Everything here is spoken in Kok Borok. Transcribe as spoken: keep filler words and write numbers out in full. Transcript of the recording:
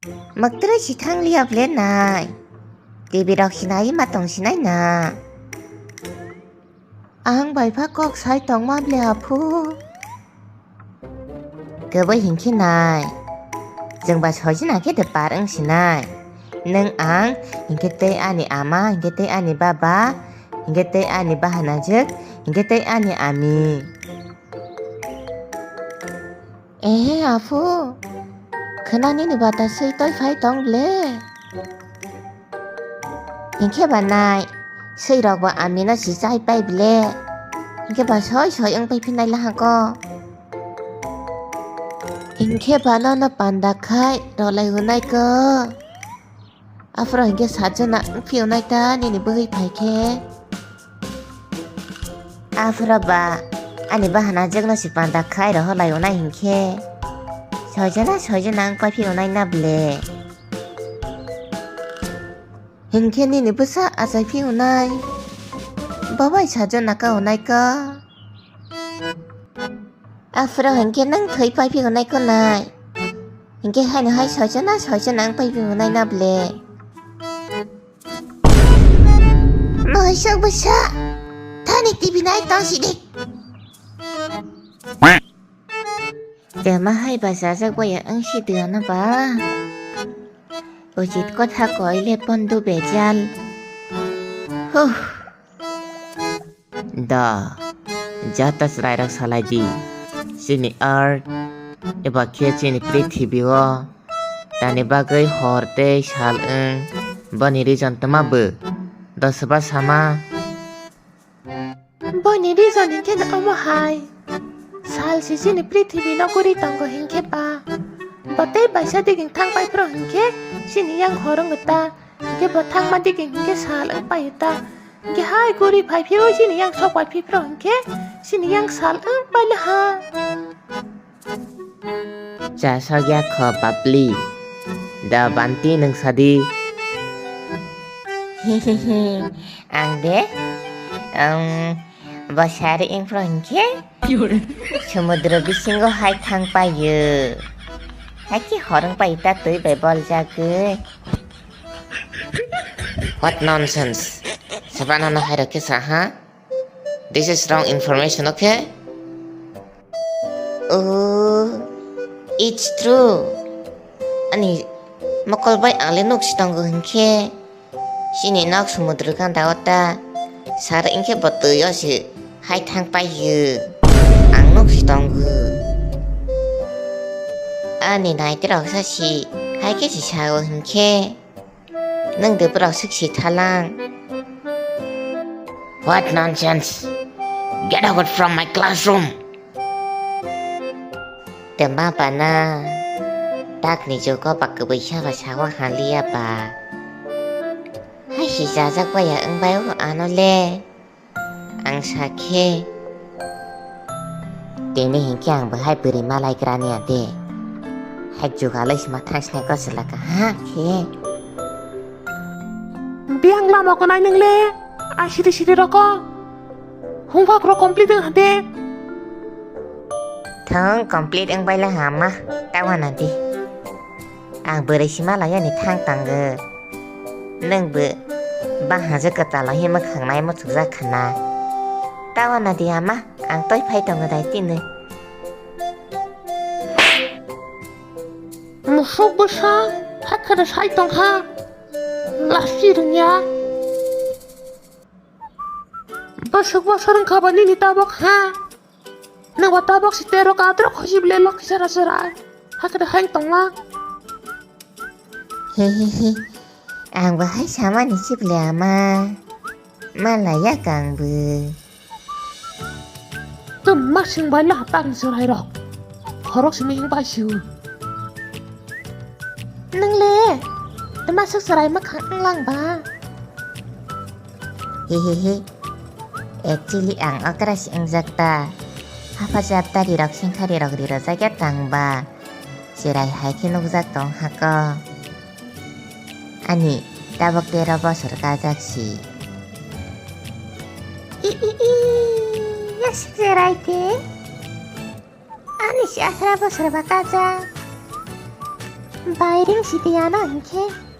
Mwktwrwi si thang liya ble nai. T V rok sinai ma tong sinai na. Ang bai pha kok sai tongma ble aphu. Kwbwi hinkhe nai. Chwng ba soi jana khe de par wng sinai. Nwng ang hinkhe tei ani ama, hinkhe tei ani baba, hinkhe tei ani bahanajwk, hinkhe tei ani ami. Ehe, aphu, khwnani ni bata swi toi phai tong ble. Hinkhe ba nai, swi rok bo amino si chai pai ble. Hinkhe ba soi soi wng pai phinai lahako. Hinkhe ba nono panda khai rolai unai ko. Aphuru hinkhe sajona wngphi unai ta nini bwrwi phai khe. Aphuru ba ani bahanajwkno si panda khai rohorlai unai hinkhe. Soijona soijona wng paiphi unai na ble. Hinkhe nini bwsa achaiphi unai. Bobai sajona ka unai ka. Aphuru hinkhe nwng thwi paiphi unai kunai. Hinkhe haino hai soichana soichana ang paiphi unai na ble. Noisok bwsa. Thani T V nai tong sidi. Tema hai ba sajak baya ang sidi ano ba. Ujit kotha koile pondu bejal. Huh. Da, jata chwrairok salai di. Chini earth, eba khe chini prithibi o, tani bagwi hor tei sal wng, boni reason tma bw? Da swba sama. Boni reason hinkhe no omo hai. Sal si chini prithibi no guri tongo hinkhe ba. Bo tei baisa diging thang pai phro hinkhe chini yang hor wng ta. Hinkhe bo thangma diging hinkhe sal wng pai ta. Hinkhe hai guri phai phiro chini yang sok pai phipro hinkhe chini yang sal wng pai laha. Chasok ya kho papli. Da banti nwng sadi. Ang de, um, bo sari wng phro hinkhe. Sumudro bisingo hai thang paio. Hai ki horong pai ta twi bai bol jagwi. What nonsense? Sabana no hai rokhe sa ha? This is wrong information, okay? Oh, it's true. Ani mokol bai ang le nuk si tongo hinkhe. Chini nok sumudro ganda o ta sar wngkhe bo twi o se hai thang pai hio. Ang nuk si tongo. Ani naitwrok sa si hai khe si sao hinkhe. Nwng de borok swk si thalang. What nonsense! Get out from my classroom! Tei ma bana, takni jugo ba kwbwi saba sago haliya ba. Hai si chajak baya wngbai o ano le. Ang sakhe. Tini hinkhe ang bahai bwrwi malai grani ade. Hai jugalai sima thang sinai ko selaka ha khe. Biang lama ko nai nang le. Ai siri siri roko. Hungkha kro complete wng hade. Thang complete wng baila hama. Tawana di. Ang bwrwi sima laya ni thang tango. Nwng bo bahajak kwtal o himwi khangnai muchukjak khna. Tawana di ama, ang toi phai tongo dai tini. Musuk bwsa, hakhe de sai tong ha. Lasi rwngya. Bwswk bwswk wngkha ba nini tabok ha? Nwng bo tabok si tero kadrok hosi ble lok kisa ra chwrai. Hakhe de hai tongma. He he he. Ang bo hai samani si ble ama. Malaya kang bo. Tei masing bai la tak ni chwrai rok. Khorok simi hing bai siu. Nwng le, tei masuk chwrai mwkhang wnglang ba? He he he. Actually, ang okra si wngjak ta. Hapha chap ta rirok singkha rirok riro jakya tang ba. Chwrai hai khe nukjak tong hako. Ani, tabok tero bosor kajak si. I, i, i, yasik chwrai te. Ani si athra bosor ba kajak. Bai ring si tiyano hinkhe.